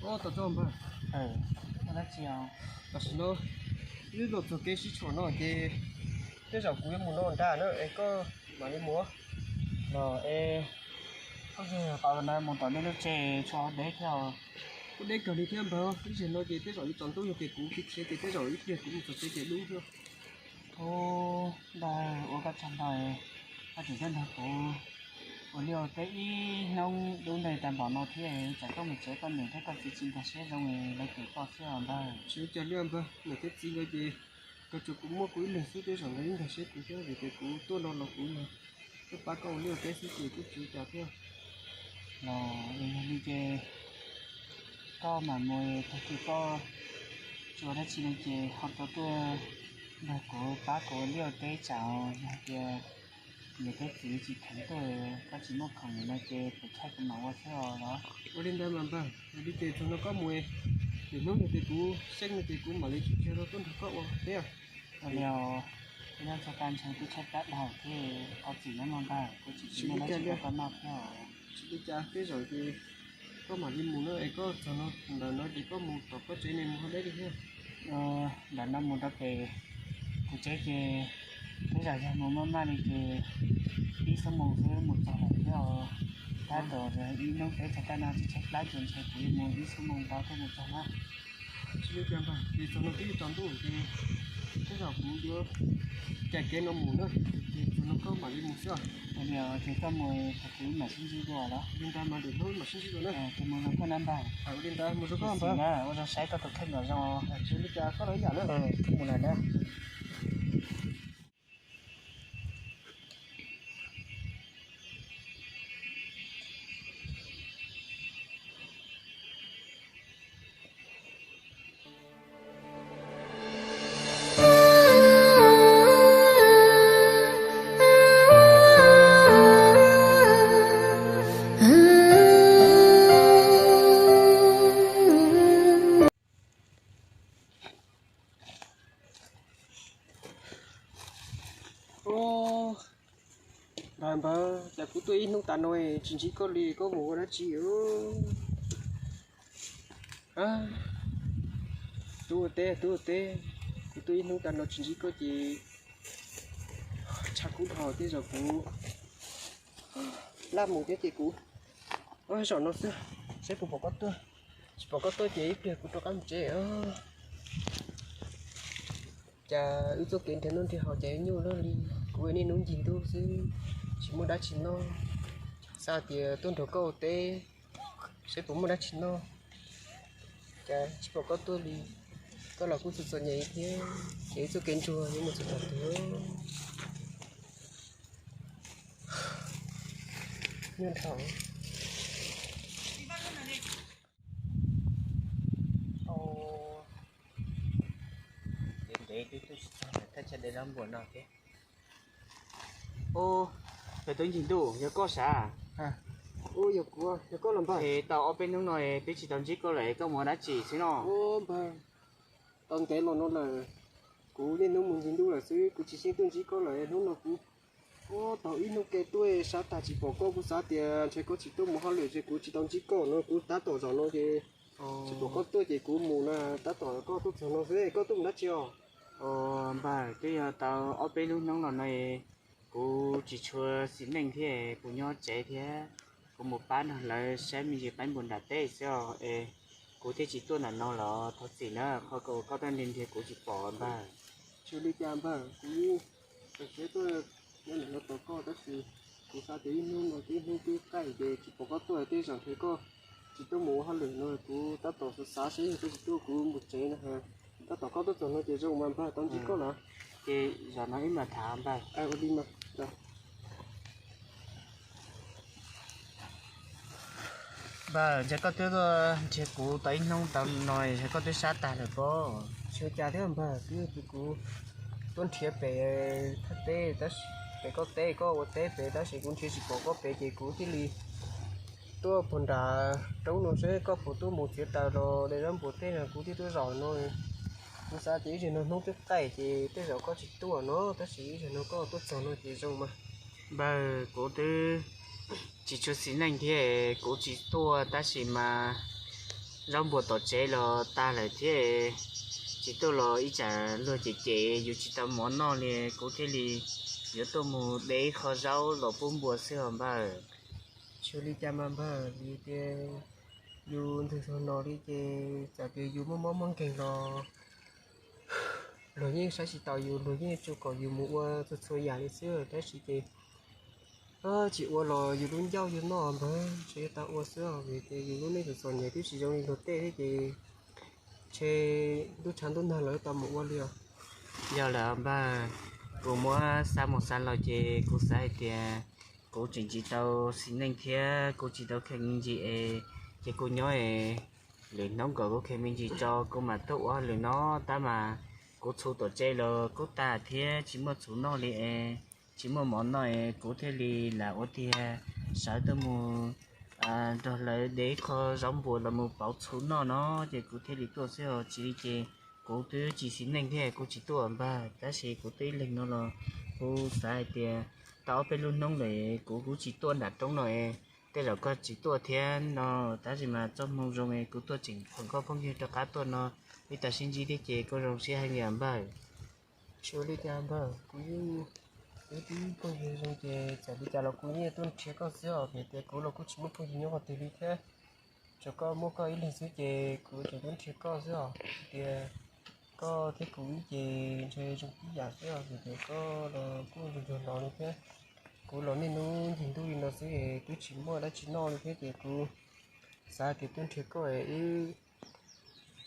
Ua tau tso npawg. Tam sim no wb los txog kev sib tshuam no ces tej zaum kuv yuav mus no nrad na es koj mam li mus los es. Koj yog tau na mus tom nej lub tsev tshuav deb thiab. Kuj deb kawg li thiab npawg, ib zaug no ces tej zaum yuav tsaus ntuj yog tias kuv khiav khiav ces tej zaum ib pliag kuv mus txog tsev ces dub thiab. Ub, npawg ua koj tsaug ntau, koj tseem tuaj nrog kuv ua liaj ua teb ib hnub dub nti tag npaum no thiab, tsam koj mus tsev koj niam thiab koj txiv tsis nkag siab zoo lawv cem koj xwb os npawg. Tsis ua cas li npawg, niam thiab txiv nkawd ces nkawd tsuas kuv muaj kuv ib leeg xwb, tej zaum nkawd yeej nkag siab kuv thiab vim tias kuv tuaj no los kuv yog tuaj pab koj ua liaj ua teb xwb ces kuj tsis ua cas thiab. Los yog li ces koj mam mus, tag kis koj tsis ua dab tsi no ces ho rov tuaj nrog kuv pab kuv ua liaj ua teb, tsam yog hais tias niam thiab txiv tsis kheev tuaj, koj tsis muaj khoom no ces kuv thaij kuv mam ua xwb os los. Ua li ntawd mas npawg, ua li ces txog no koj mus, lwm hnub yog tias kuv xyeej no ces kuv mam li tsis kiag rau tuaj nrog koj ua teb. Ua li os, nyob txog kaj ntshai twb tshaib plab dhau thiab, koj txim nawb mog npawg, kuv tsis tsis muaj dab tsi rau koj noj thiab os. Tsis ua cas, tej zaum ces koj mam li mus na, es koj txog no ntawm no ces koj mus tom koj tsev ne mus ho deb li thiab. Ntawm no mus rau pem kuv tsev ces tej zaum yog mus maj maj li ces ib xuab moos xwb mus txog lawm thiab os. Tab tom ib hnub peb txog kaj no tsis tshaib plab ces ntshe kuv yuav mus ib xuab moos ntau thiaj mus txog na. Tsis ua cas npawg, ces txog no twb yuav tsaus ntuj ces tej zaum kuv yuav cais kev no mus na, ces txog no koj mam li mus xwb os. Ua li ces koj mus, kuv mam sib ntsib dua los. Li ntawd mas lwm hnub mam sib ntsib dua na. Ces mus zoo koj na npawg. Ua li ntawd mus zoo koj npawg. Ua zoo saib koj tus kheej kom zoo. Tsis ua li cas koj los ib yam na. Koj mus lawm na. Npawg, npawg, cas kuv tuaj ib hnub tas no tsis ntsib koj li, koj mus ua dab tsi? Tub ua teb, tub ua teb, kuv tuaj ib hnub tas no tsis ntsib koj ces tshaj kub dhau, tej zaum kuv laj mus thiab ces kuv zaum no xwb, saib puas pom koj tuaj. Tsis pom koj tuaj ces ib pliag kuv rov qab mus tsev. Cas wb txoj kev nrhiav noj nrhiav haus cas nyuaj luaj li. Kuv niaj hnub ncig ntuj xwb, tsis muaj dab tsi noj. Xav tias tuaj nrog koj ua teb, saib puas muaj dab tsi noj, cas tsis pom koj tuaj li. Koj los kuj txom txom nyem thiab, ces wb txoj kev ntsuag yuav mus txog thaum twg? Nyob dhau. Ntev ntev twb tuaj tsis txog lawm, thaj tsam deb zaub npua no thiab. Ub, yog tub ncig ntuj, yog koj sav? Ub, yog kuv, yog koj los npawg. Es tau ob peb hnub no twb tsis tau ntsib koj lawm, koj mus ua dab tsi xwb no? Ub npawg, tau ntev los no lawm, kuv niaj hnub mus ncig ntuj lawm xwb, kuv tsis xyeej tuaj ntsib koj lawm. Hnub no kuv ub tau ib hnub ke tuaj sab tag tsis pom koj, kuv xav tias ntshe koj tsis tuaj mus hauj lwm ces kuv tsis tau ntsib koj no, kuv tab tom zaum no ces tsis pom koj tuaj ces kuv mus na, tab tom koj tuaj txog no xwb, koj tuaj mus dab tsi os? Npawg, twb yog tau ob peb lub hnub los no kuv tsis tshua xis neej thiab, kuv nyob tsev thiab, kuv mus pab nrog lawv saib me ntsis qaib npua nram teb xwb os. Es kuv thiaj tsis tuaj nram no los thov txim na, qhov uas koj tuaj nrhiav nrhiav kuv tsis pom npawg. Tsis li cas npawg, kuv yeej tseem tuaj nyob ntawm no tos koj tab sis kuv xav tias ib hnub no twb hnub twb qaij ces tsis pom koj tuaj, tej zaum ntshe koj tsis tuaj mus ua hauj lwm no, kuv tab tom xav xav seb yog koj tsis tuaj kuv mus tsev na. Tab tom koj tuaj txog no ces zoo mas npawg, tau ntsib koj lawm. Ces zaum no wb mam tham npawg. Ua li mas. Npawg, ntshe koj twb tuaj nrhiav kuv tau ib hnub tau no, ntshe koj twb sab tag lawm pob? Tsis ua cas thiab npawg, twb yog kuv tuaj nrhiav pem thaj teb, pem koj teb, koj ua teb pem tab sis kuv nrhiav tsis pom koj pem ces kuv thiaj li tuaj puag nram roob no seb koj puas tuaj mus txiav taws los de zaub npua tej no, kuv thiaj tuaj zaum no. Kuv xav tias ib zaug no hnub twb qaij ces tej zaum koj tsis tuaj no, tab sis ib zaug no koj tuaj txog no ces zoo mas. Npawg, kuv twb tsis tshua xis neej thiab kuv tsis tuaj, tab sis mas zaub npua tom tsev los tag lawm thiab, tsis tuaj los ib tsam luag cem cem yus tsis tau mov noj li, kuv thiaj li yuav tuaj mus de ib qho zaub los pub npua xwb os npawg. Tsis ua li cas mas npawg, vim tias yus ntxwg zog no li ces txawm tias yus muaj mob muaj nkeeg los luag yeej saib tsis taus yus, luag yeej tsuas kom yus mus ua txhua txhua yam li xwb, tab sis ces tsis ua los yus lub ncauj yus noj npawg, tsuas yog tau ua xwb os, vim tias yus lub neej txom txom nyem twb tsis zoo li luag tej thiab ces ntshe ntuj tshav ntuj nag los tau mus ua li os. Yog lawm npawg, kuv muab xav mus xav los ces kuv xav hais tias kuv tseem tsis tau xis neej thiab kuv tsis tau kheej me ntsis es, ces kuv nyob es lwm hnub kom kuv kheej me ntsis tso kuv mam tuaj ua hauj lwm no, tab mas kuv txhuv tom tsev los kuj tag thiab tsis muaj txhuv noj li es, tsis muaj mov noj es kuv thiaj li lam ua tiag sawv tuaj mus nrog lawv de ib qho zaub npua los mus pauv txhuv noj no, ces kuv thiaj li tuaj xwb os, tsis li ces kuv twb tsis xis neej thiab kuv tsis tuaj npawg, tab sis kuv twb ib leeg no los kuv xav hais tias tau ob peb lub hnub lawm kuv kuj tsis tuaj nram roob no es, tej zaum koj tsis tuaj thiab no, tab sis mas txoj hmoo zoo es kuv tuaj tseem tham nkauj phooj ywg rov qab tuaj no, ib tag sib ntsib thiab ces kuj zoo siab heev li os npawg. Tsis ua li cas npawg, kuv yeej, kuv twb phooj ywg zoo ces txawm li cas los kuv yeej tuaj nrhiav koj xwb os, vim tias kuv los kuj tsis muaj phooj ywg nyob qhov twg li thiab. Tsuas koj muaj koj ib leeg xwb ces kuv tseem tuaj nrhiav koj xwb os, tias koj thiab kuv ib ce ntshe zoo tib yam xwb os, vim tias koj los kuj ntsuag ntsuag los li thiab. Kuv los niaj hnub ncig ntuj li no xwb es twb tsis muaj dab tsi noj li thiab ces kuv xav tias tuaj nrhiav koj es wb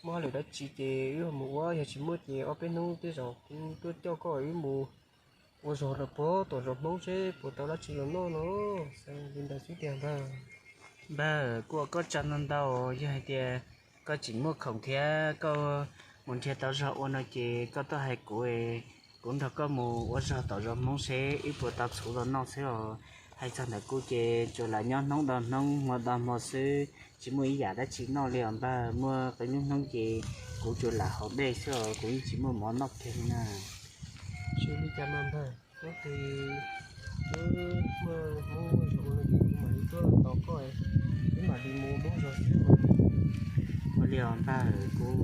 muaj hauj lwm dab tsi ces wb ho mus ua, yog tsis muaj ces ob peb hnub tej zaum kuv tuaj coj koj wb mus ua zog rau puag tom zos Hmoob seb puas tau dab tsi los noj no. Xav li ntawd xwb tiag npawg. Npawg, kuv ua koj tsaug ntau ntau, yog hais tias koj tseem muaj khoom thiab koj mus nrhiav tau zog ua no ces koj tuaj hais kuv, kuv nrog koj mus ua zog tom zos Hmoob seb wb puas tau txhuv los noj xwb os. Hais txog ntawm kuv ces tsuas lam nyob hnub do hnub hmo do hmo xwb, tsis muaj ib yam dab tsi noj li os npawg. Muaj qee lub hnub ces kuv tsuas lam haus dej xwb os, kuv yeej tsis muaj mov noj kiag li na. Tsis li cas mas npawg, hnub twg wb muaj hmoob muaj zog ua no ces kuv mam li tuaj tos koj, wb mam li mus lub zog xwb. Ua li os npawg, kuv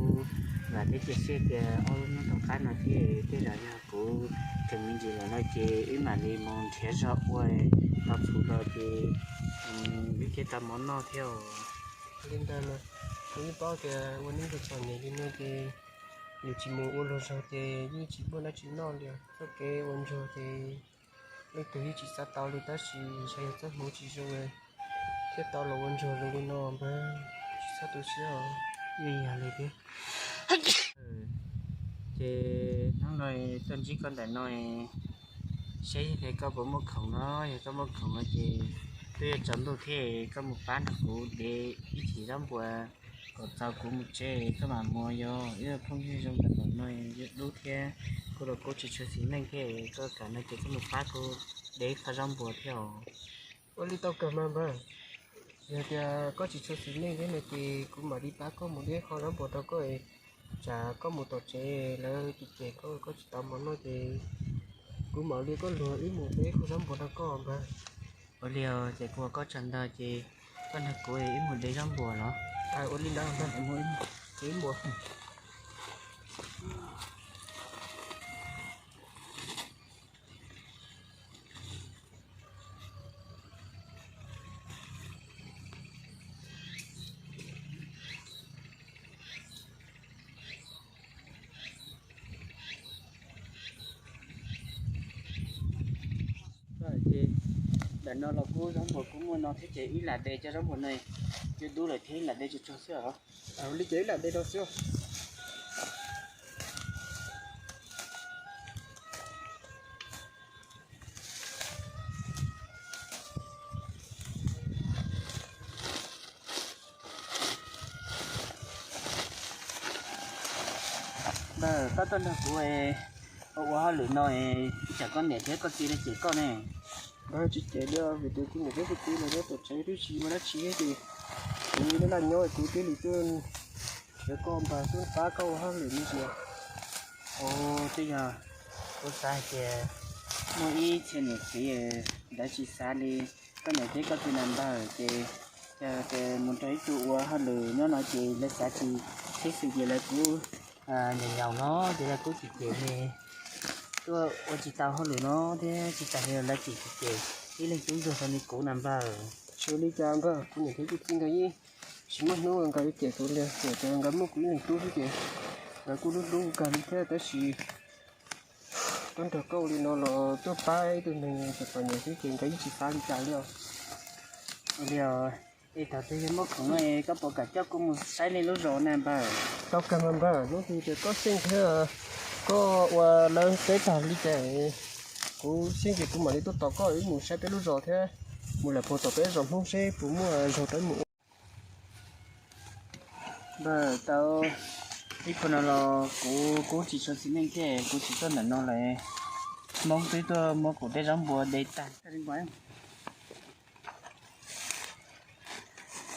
vam thiab cia siab tias ob lub hnub tom qab no thiab tej zaum yog kuv kheej me ntsis lawm no ces wb mam li mus nrhiav zog ua tau txhuv los ces wb thiaj tau mov noj thiab os. Li ntawd mas kuv yeej paub tias ua neej txom txom nyem li no ces yus tsis mus ua luag zog ces yeej tsis muaj dab tsi noj li os. Txoj kev ua ntsuag ces leej twg yeej tsis xav tau li tab sis ntshe yog txoj hmoov tsis zoo thiaj tau los ua ntsuag zoo li no npawg, tsis txhob tu siab os. Yeej yog li thiab. Ces hnub no tuaj ntsib koj ntawm no, saib koj puas muaj khoom no, yog koj muaj khoom no ces twb yuav tsaus ntuj thiab, koj mus pab nrog kuv de ib chim zaub npua kom txaus kuv mus tsev koj mam mus. Yog wb phooj ywg zoo npaum no, yus dub thiab, kuv los kuv tsis tshua xis neej thiab, koj kam no ces koj mus pab kuv de ib qho zaub npua thiab os. Ua li tau kawg mas npawg, yog tias koj tsis tshua xis neej thiab no ces kuv mam li pab koj mus de ib qho zaub npua rau koj, tsam koj mus tom tsev lawv cem cem koj, koj tsis tau mov noj ces kuv mam li koj luag wb mus de ib qho zaub npua rau koj npawg. Ua li os, ces kuv ua koj tsaug ntau ces koj nrog kuv wb mus de zaub npua los? Ua li ntawd npawg, mus wb mus. Ces ntawm no los kuj zaub npua kuj muaj no thiab ces wb lam de cov zaub npua no, twb dub lawm thiab lam de tsuag tsuag xwb os. Li ces wb lam de rau xwb. Npawg, koj tuaj nrog kuv ua hauj lwm no, tsam koj niam thiab koj txiv lawv cem koj ne. Npawg, tsis cem li os, vim tias kuv niam thiab kuv txiv lawv nyob tom tsev twb tsis ua dab tsi ces kuv laj laj nyob kuv thiaj li tuaj nrhiav koj npawg, tuaj pab koj ua hauj lwm me ntsis. Ua, twb yog kuv xav hais tias muaj ib txhia niam txiv lawv tsis xav li koj niam thiab koj txiv na npawg, ces Ces mus nrog ib tug ua hauj lwm nyob no ces lawv xav tsis, tib xwm ces lawv kuj nyaum nyaum no ces lawv kuj cem cem ne, tuaj ua tsis tau hauj lwm no thiab tsis tas li lawv cem cem, ib leeg tub ntsuag xav li kuv na npawg. Tsis ua li cas npawg, kuv niam thiab kuv txiv nkawd yeej tsis muaj hnub nkawd yuav cem kuv li, tsuas nkawd muaj kuv ib leeg tub xwb ces nkawd kuj hlub hlub kawg li thiab, tab sis tuaj nrog koj ua li no los tuaj pab ib tug neeg txom txom nyem xwb ces nkawd yeej tsis xav li cas li os. Ua li os, es thaum twg yog muaj khoom no koj puas kam coj kuv mus saib nej lub zos na npawg? Tau kawg mas npawg, hnub twg tias koj xyeej thiab koj ua lawv teb tag li cas, kuv xyeej ces kuv mam li tuaj tos koj wb mus saib peb lub zos thiab mus lam puag tom peb zos Hmoob seb puas muaj zog rau wb mus ua. Npawg, tau ib puas no los kuv kuj tsis tshua xis neej thiab kuv tsis tuaj ntawm no lawm. Hmoob twb tuaj muab kuv tej zaub npua de tag.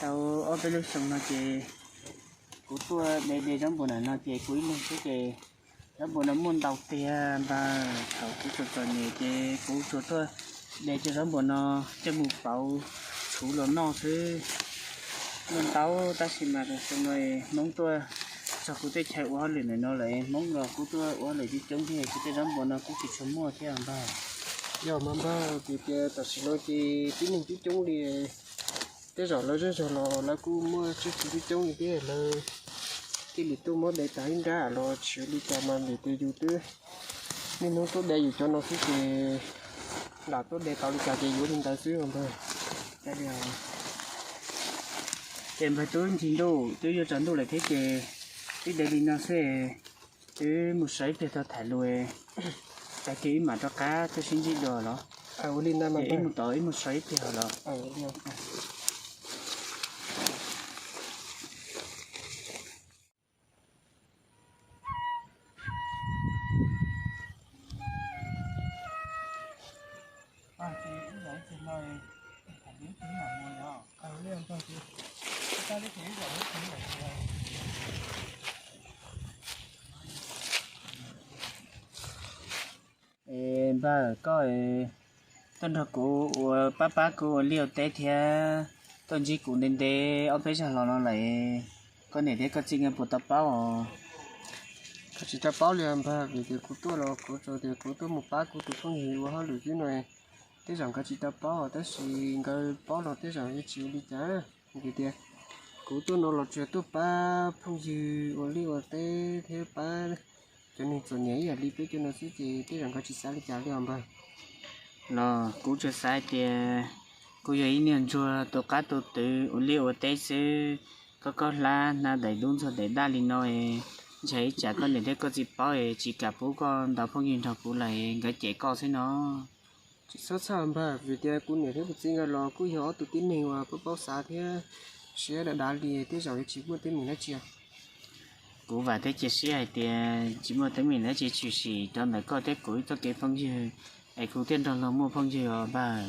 Tau ob peb lub xyoo no ces kuv tuaj de de zaub npua ntawm no ces kuv ib leeg xwb ces zaub npua no muaj ntau tiag npawg. Thaum kuv txom txom nyem ces kuv tsuas tuaj de cov zaub npua no coj mus pauv txhuv los noj xwb. Muaj ntau tab sis mas xyoo no Hmoob tuaj txog kuv tej chaw ua hauj lwm ntawm no lawm, Hmoob los kuj tuaj ua hauj lwm coob coob thiab kuv tej zaub npua no kuj tsis tshua muaj thiab npawg. Yog mas npawg, vim tias tam sim no ces tib neeg coob coob li, tej zaum lawv zej zog los lawv kuj muaj tsiaj txhu coob coob li thiab lawv thiaj li tuaj muab de tag ib nrab los tsis ua li cas mas vim tias yus twb niaj hnub tuaj de yus cov no xwb ces lam tuaj de tau li cas ces yuav li ntawd xwb npawg. Ces npawg twb ncig ntuj twb yuav tsaus ntuj lawm thiab ces wb de li no xwb, wb mus so ib pliag tau tham lus, tag kis wb mam rov qab tuaj sib ntsib dua los. Ua li ntawd mas wb mus tod wb mus so ib pliag los. Es npawg, koj tuaj nrog kuv ua pab pab kuv ua liaj ua teb thiab tuaj ntsib kuv ntev ntev ob peb zag los no lawm, koj niam thiab koj txiv nkawd puas tau paub os? Koj tsis tau paub li npawg, vim tias kuv tuaj los kuv tsuas tias kuv tuaj mus pab kuv tus phooj ywg ua hauj lwm xwb no. Tej zaum nkawd tsis tau paub tab sis nkawd paub los tej zaum yeej tsis ua li cas. Vim tias kuv tuaj no los tsuas tuaj pab phooj ywg ua liaj ua teb thiab pab cov neeg txom nyem ib yam li peb cov no xwb ces tej zaum nkawd tsis xav li cas li os npawg. Los kuv tsuas xav hais tias kuv yog ib niag ntsuag tus qab tus twv ua liaj ua teb xwb, koj koj hlab hnab daim dub ntxuag daim daj li no, ntshai ib tsam koj niam thiab koj txiv paub es tsis kam pub koj ntaus phooj ywg nrog kuv lawm nkawd cem koj xwb no. Tsis txhob txhawj npawg, vim tias kuv niam thiab kuv txiv nkawd los kuj yog ob tug tib neeg uas paub paub xav thiab siab dav dav li, tej zaum yuav tsis muaj teeb meem dab tsi. Kuv vam thiab cia siab hais tias tsis muaj teeb meem dab tsi tshwm sim rau ntawm koj thiab kuv wb txoj kev phooj ywg, es kuv thiaj nrog luag muaj phooj ywg os npawg.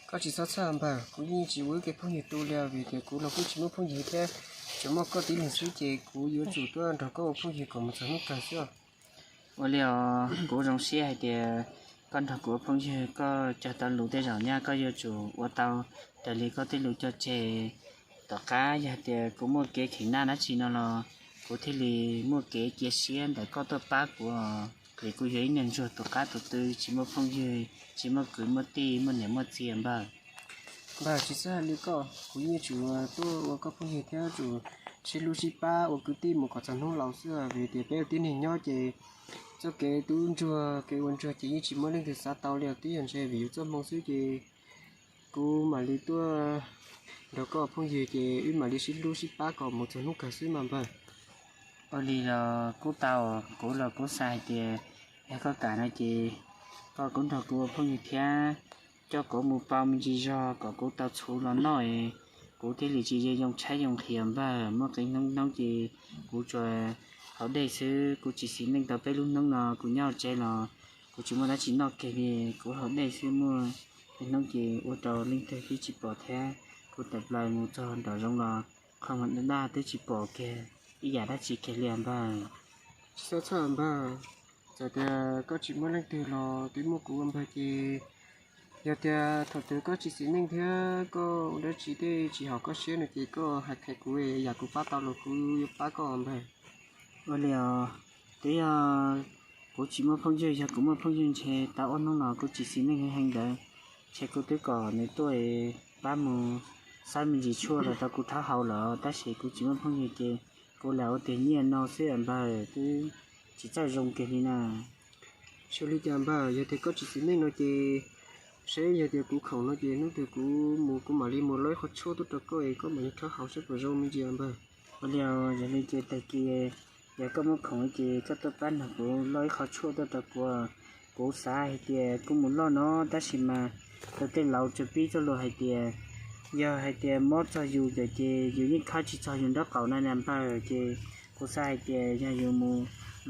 Koj tsis txhob txhawj npawg, kuv yeej tsis ua wb kev phooj ywg tu li os, vim tias kuv los kuj tsis muaj phooj ywg thiab, tsuas muaj koj tib leeg xwb ces kuv yuav tsum tuaj nrog koj ua phooj ywg kom mus txog hnub kawg xwb os. Ua li os, kuv zoo siab hais tias koj nrog kuv ua phooj ywg, koj cog tau lus tej zaum nyaj koj yuav tsum ua tau raws li koj tej lus cog tseg. Tom qab yog hais tias kuv muaj kev kheev naj dab tsi no los kuv thiaj li muaj kev cia siab ntawm koj tuaj pab kuv os. Vim kuv yog ib niag ntsuag tus qab tus twv tsis muaj phooj ywg, tsis muaj kwv muaj tij, muaj niam muaj txiv npawg. Npawg tsis txhob hais li koj, kuv yeej yuav tsum tuaj ua koj phooj ywg thiab yuav tsum sib hlub sib pab ua kwv tij mus kom txog hnub laus xwb, vim tias peb ua tib neeg nyob ces txoj kev tub ntsuag kev ua ntsuag ces yeej tsis muaj leej twg xav tau li os, twb yog ntshe vim yus txoj hmoo xwb ces kuv mam li tuaj nrog koj ua phooj ywg ces wb mam li sib hlub sib pab kom mus txog hnub kawg xwb mas npawg. Ua li los kuj tau, kuv los kuv xav hais tias yog koj kam no ces koj kuj nrog kuv ua phooj ywg thiab, coj kuv mus pauv me ntsis zog kom kuv tau txhuv los noj es kuv thiaj li tsis zoo tshaib zoo nqhis npawg. Muaj qee hnub hnub ces kuv tsuas haus dej xwb, kuv tsis xis neej tau peb lub hnub no kuv nyob tsev los kuv tsis muaj dab tsi noj kiag li, kuv haus dej xwb. Muaj qee hnub ces ua rau leej twg twb tsis pom thiab, kuv tawm plaws mus txog nraum zoov los qhov muag daj daj twb tsis pom kiag ib yam dab tsi kiag li npawg. Tsis txhob txhawj npawg, txawm tias koj tsis muaj leej twg los twb muaj kuv ua npawg ces Yog tias thaum twg koj tsis xis neej thiab koj ua dab tsi tej tsis haum koj siab no ces koj hais qhia kuv, yam kuv pab tau los kuv yuav pab koj npawg. Ua li os, twb yog kuv tsis muaj phooj ywg, yog kuv muaj phooj ywg ntshe tau ob hnub no kuv tsis xis neej heev heev ntawd, ntshe kuv twb kom nws tuaj pab mus xab me ntsis tshuaj los rau kuv rhaub haus lawm, tab sis kuv tsis muaj phooj ywg ces kuv lam ua tiag nyiaj no xwb npawg, twb tsis txawj zoo kiag li na. Xyov li cas npawg, yog tias koj tsis xis neej no ces seb yog tias kuv khoom no ces hnub twg kuv mus kuv mam li mus loj ib qho tshuaj tuaj rau koj es koj mam li rhaub haus saib puas zoo me ntsis npawg. Ua li, yog li ces tag kis yog koj muaj khoom ces koj tuaj pab nrog kuv loj ib qho tshuaj tuaj rau kuv. Kuv xav hais tias kuv mus loj no tab sis mas tej laus tsuas pib txoj lus hais tias yog hais tias mob txog yus ces yus yeej khawb tsis txog yus nraub qaum na npawg, ces kuv xav hais tias yog yus mus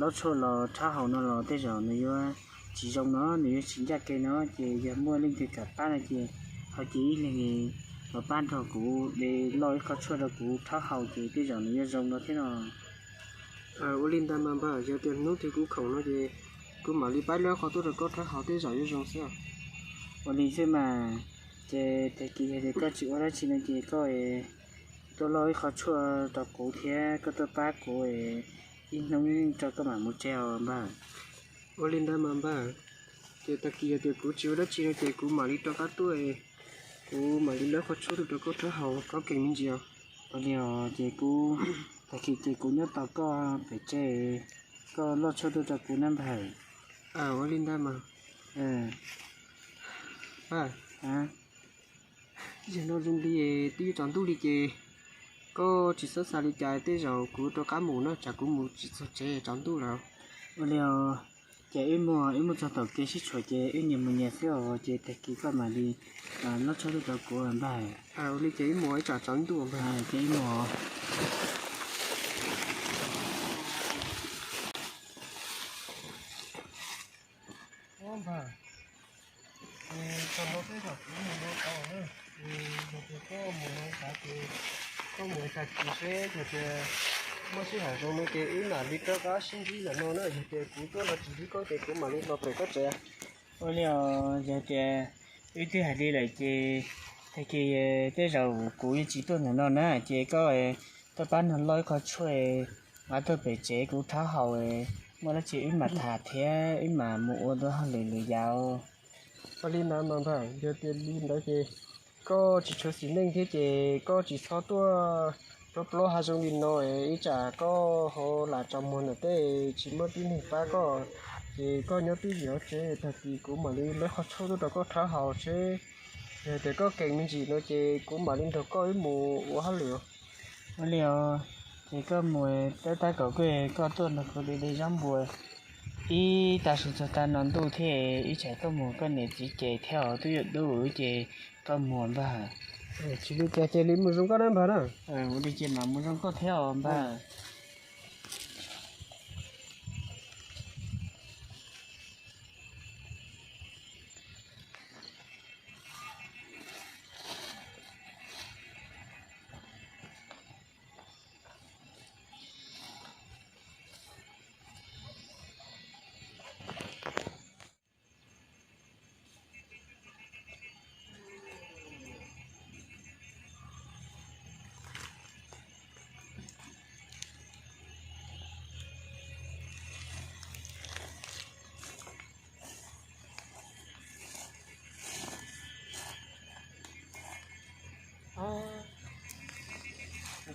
loj tshuaj los rhaub haus no los tej zaum nws yuav tsis zoo no, nws yuav tsis ncaj kev no, ces yog muaj leej twg kam pab no ces ho cia ib leeg los pab nrog kuv de loj ib qho tshuaj rau kuv rhaub haus ces tej zaum nws yuav zoo no thiab no. Ua li ntawd mas npawg, yog tias hnub twg kuv khoom no ces kuv mam li pab loj ib qho tuaj rau koj rhaub haus tej zaum yuav zoo xwb. Ua li xwb mas, ces tag kis yog tias koj tsis ua dab tsi no ces koj tuaj loj ib qho tshuaj rau kuv thiab koj tuaj pab kuv ib hnub rau koj mam mus tsev os npawg. Ua li ntawd mas npawg, ces tag kis yog tias kuv tsis ua dab tsi no ces kuv mam li rov qab tuaj, kuv mam li loj ib qho tshuaj tuaj rau koj rhaub haus koj kees me ntsis os. Ua li os, ces kuv, tag kis ces kuv nyob tos koj pem tsev, koj loj tshuaj tuaj rau kuv na npawg. Ua li ntawd mas. Yog no zoo li twb yuav tsaus ntuj li ces koj tsis txhob xav li cas, tej zaum kuv rov qab mus na, tsam kuv mus tsis txog tsev tsaus ntuj lawm. Ua li os, ces wb mus, wb mus txog tom kev sib tshuam ces wb nyias mus nyias xwb os, ces tag kis koj mam li loj tshuaj tuaj rau kuv npawg. Ua li ces wb mus ib tsam tsaus ntuj npawg. Ces wb mus. Npawg, txog no tej zaum kuv mus no tau na, yog tias koj mus no tas ces koj mus tag kis seb yog tias muaj sij hawm zoo no ces wb mam li rov qab sib ntsib lawm no na, yog tias kuv tuaj no tsis ntsib koj ces kuv mam li los pem koj tsev. Ua li os, yog tias wb twb hais li lawm ces tag kis tej zaum kuv yeej tsis tuaj ntawm no na, ces koj tuaj pab nrog loj ib qho tshuaj, mam tuaj pem tsev kuv rhaub haus, muaj dab tsi wb mam tham thiab wb mam mus ua tus hauj lwm lwm yam. Ua li ntawd mas npawg, yog tias li ntawd ces koj tsis tshua xis neej thiab ces koj tsis txhob tuaj plob plob hav zoov li no, ib tsam koj ho lam tsaus muag ntawm tej tsis muaj tib neeg pab koj, ces koj nyob twj ywm hauv tsev, tag kis kuv mam li loj ib qho tshuaj tuaj rau koj rhaub haus seb, yog tias koj kees me ntsis no ces kuv mam li nrog koj wb mus ua hauj lwm. Ua li os, ces koj mus tab tab kaum kuj koj tuaj nrog kuv de de zaub npua ib tag su txog tag no ntuj thiab, ib tsam koj mus koj niam txiv ces thiab os twb yuav dub ces koj mus npawg. Tsis li cas ces li mus zoo koj na npawg na. Ua li ces mam mus zoo koj thiab os npawg.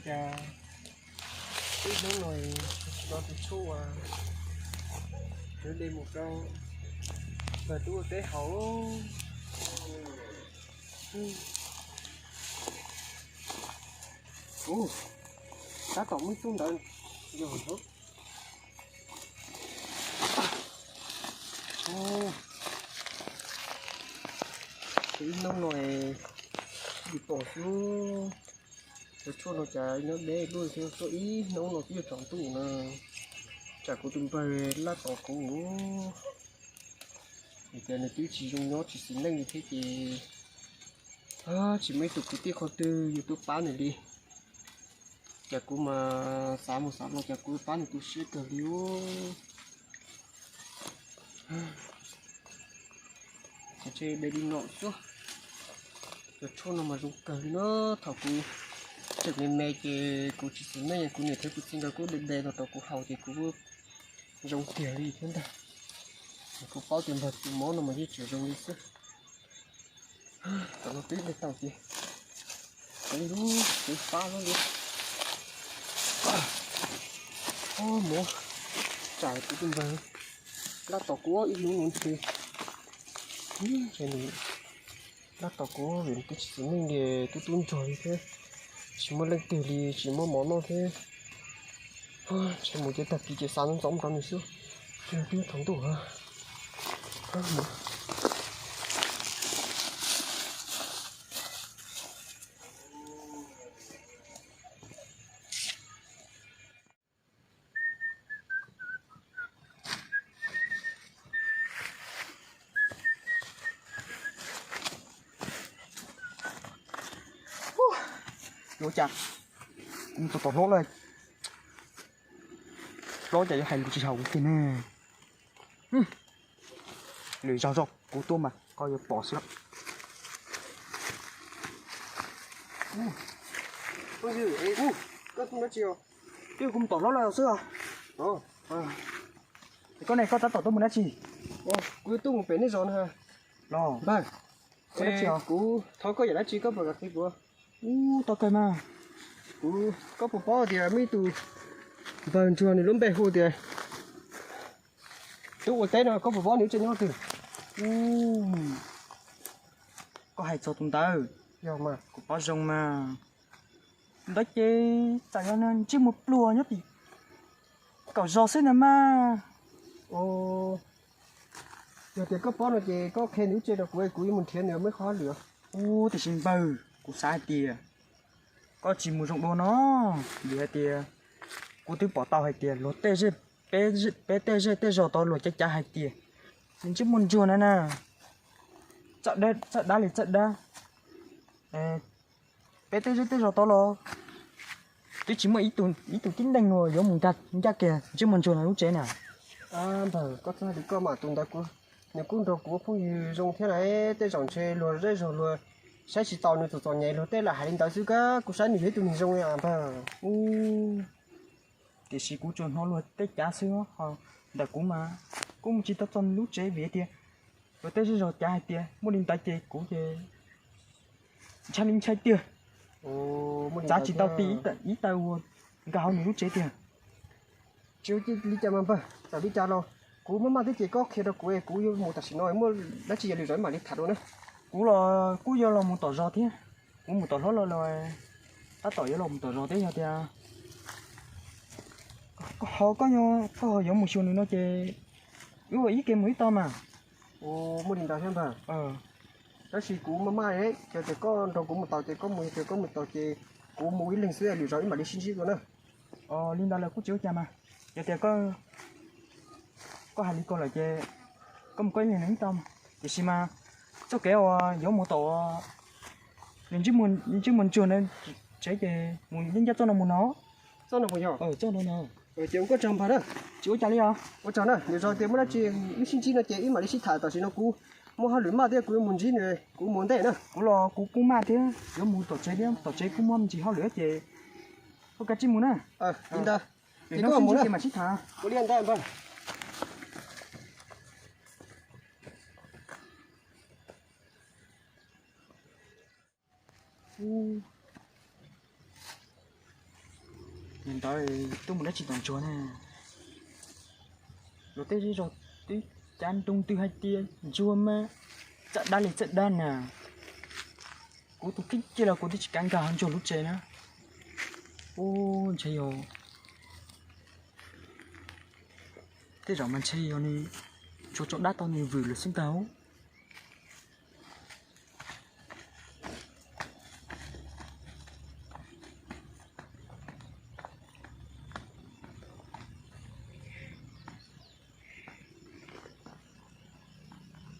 Cas ib hnub no tsis los tus tshuaj uas kuv de mus rau npawg tub ua teb haus. Tab tom muaj ib tug ntawd yog ntawd. Ces ib hnub no yus pom xwb, cov tshuaj no cas nyob deb luaj thiab, tuaj ib hnub no twb yuav tsaus ntuj na. Tsam kuv tus npawg laj tos kuv, es cas nws twb tsis zoo nyob tsis xis neej li thiab ces tsis muaj ib tug kwv tij qhov twg yuav tuaj pab nws li. Cas kuv mas xav mus xav los cas kuv pab nws tu siab kawg li os. Ntshe de li no xwb. Cov tshuaj no mas zoo kawg li na. Thaum kuv tseem me me ces kuv tsis xis neej, kuv niam thiab kuv txiv nkawd kuj de de no rau kuv haus ces kuv zoo tiag li thiab ntag. Kuv paub tias npawg tus mob no mas yeej tseem zoo li xwb. Tam no twb de tau ces ib lub twb pab lub li. Ob, muab tsam kuv tus npawg lab tom kuv ib lub no ntshe, ntshe nws lab tom kuv vim kuv tsis xis neej li, tub tub ntsuag li thiab, tsis muaj leej twg li, tsis muaj mov noj thiab. Ntshe mus ces tag kis ces xa ntxov ntxov rau nws xwb, twb thaum ntuj. Yuav cas, kuv mus tau tom hlob lawm, hlob cas yuav hais lus tsis haum kuv kiag ne. Lwm zaug zog kuv tuaj mas koj yuav pom xwb. Twb kuv mus tom hlob lawm xwb os. Koj ne, koj tab tom tuaj mus dab tsi? Kuv tuaj mus pem nej zos no. Los npawg, kuv thov koj yam dab tsi koj puas kam qhia kuv? Ub, tau kawg mas. Kuv, koj puas paub tias muaj ib tug npawg ntsuag nws lub npe hu tias Tub Ua Teb no, koj puas paub nws lub tsev nyob twg? Ub, koj hais txog tus ntawd, yog mas kuv paub zoo mas. Tus ntawd ces tam yog ntsej muag pluag nyob tim kaum zos xwb ntag mas. Yog tias koj paub no ces koj qhia nws lub tsev rau kuv, kuv yuav mus nrhiav nws muaj ib qho hauj lwm. Ub, tiam sis npawg, kuv xav hais tias koj tsis mus zoo dua no, vim hais tias kuv twb pom tau hais tias luag tej zej, peb tej zej tej zos tod luag cav cav hais tias nws ntsej muag ntsuag na na, txawj dab li txawj dab. Peb tej zej tej zos tod los twb tsis muaj ib tug tib neeg uas yuav mus ncaj kiag ntsej muag ntsuag no lub tsev na. Npawg, koj txhob hais li koj mas, tus ntawd nws kuj nrog kuv ua phooj ywg zoo thiab na, tej zaum ntshe luag zej zog luag saib tsis taus nws txom txom nyem, luag tej lam hais li ntawd xwb, kuv saib nws yog ib tug neeg zoo li npawg. Tiam sis kuv tsuas hnov luag tej cav xwb, ho ntawm kuv mas kuj mus tsis tau txog nws lub tsev vim tias luag tej zej zog cav hais tias muaj li ntawd ces kuv ces ntshai li ntshai tiag. Txav tsis tau ti ib taw uas nkag hauv nws lub tsev tiag. Tsis ua li cas mas npawg, txawm li cas los kuv maj maj thiab ces koj qhia rau kuv es kuv yuav mus tam sim no, muaj dab tsi yog lwm zaus mam li tham dua na. Kuv los kuj yuav los mus tom zos thiab, kuv mus tom hlob los los tab tom yuav los mus tom zos thiab, yog tias ho koj, koj ho yuav mus xyuas nws no ces wb ua ib ke mus ib tog mas. Muaj li ntawd thiab npawg. Tab sis kuv maj maj, yog tias koj nrog kuv mus tau ces koj mus, yog tias koj mus tau ces kuv mus ib leeg xwb, lwm zaus wb mam li sib ntsib dua na. Li ntawd lawm kuj tsis ua cas mas, yog tias koj hais li ko lawm ces koj mus koj ib leeg ib tog. Tiam sis mas txoj kev uas yuav mus tom nws ntsej muag ntsuag na tsev ces mus yeej ncaj txoj no mus no. Txoj no mus yog txoj no no. Ces ua koj tsaug npawg na. Tsis ua cas li os. Ua tsaug na, lwm zaus tias muaj dab tsi wb sib ntsib no ces wb mam li sib tham, tam sim no kuv muaj hauj lwm maj thiab kuv yuav mus ntsib nws, kuv mus ntej na. Kuv los kuv kuj maj thiab yuav mus tom tsev thiab, tom tsev kuj muaj me ntsis hauj lwm ces koj kav tsij mus na. Li ntawd, ces koj mus na, mam sib tham. Ua li ntawd npawg. Ntawd tuaj mus dab tsi tom ntsuag na. Luag tej zej zog twb cav nroo twg hais tias ntsuag mas txawj dab li txawj dab na. Kuv tus kheej cia los kuv twb tsis kav nkag ntsuag lub tsev na. Ub, ntshe yog, tej zaum mas ntshe yog nws tsuas tso dab tau nws vwm lawm xwb ntag.